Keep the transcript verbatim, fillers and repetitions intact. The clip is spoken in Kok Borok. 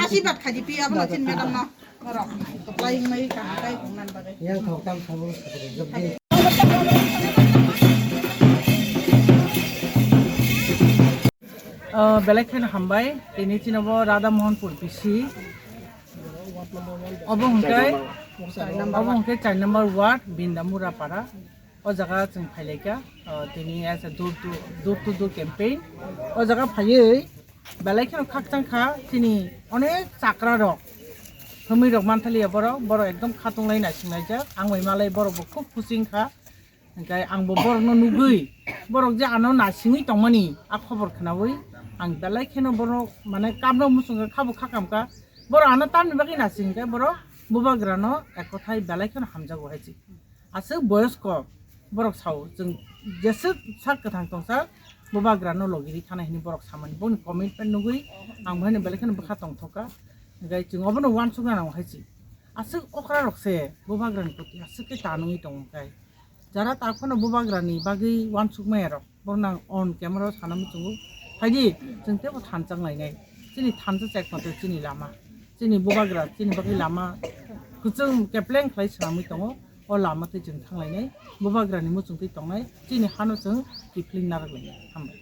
Asirwad khai di pi abo na chin madam no. Norok. Apply mai ka kai kong nan bagwi. Yang thok tam thok. Ah, belai kheno hambai. Tini chini bo Radha Mohanpur B C. Obo hwnkhe, obo hwnkhe char number ward, Bindamura para. O jaga chwng phailaikha, ah, tini as a door to, door to door campaign. O jaga phaiwi belai kheno khakchang kha, chini onek chakra rok, thumui rok manthaliya borok, borok ekdom khatung lai naising laijak. Ang bai malai borok bo khub kuching kha. Hingke ang bo borokno nugwi, borok je ano nasingwi tongmani a khobor khnaui ang belai kheno borok mane kamrok muchungkha, khabo kha kamkha. Borok ano tamni bagwi nasing khe borok bubagrano ek kothai belai kheno hamjago hai se. Aswk boyosko borok sao, chwng jeswk sak kwthang tongsa bubagrano logiri thana hini borok samani. Boni commitment nugwi ang bohaino belai kheno bwkha tongthokha. Hingke chwng obono uansukna nango hai se. Aswk okra rok se bubagrani proti aswk khe tanwi tongo khe. Jara ta phano bubagrani bagwi uansukmaya rok, borok nang on camera o sana muchungo. Phaidi, chwng teibo thansa wnglainai. Chini thansa chek mate chini lama. Chini bubagra, chini bagwi lama kwchwng kepleng khlai swnamwi tongo. O lama tei chwng thanglainai. Bubagrani muchungtwi tongnai. Chini hano chwng kiphilwng narwk lainai. Hambai.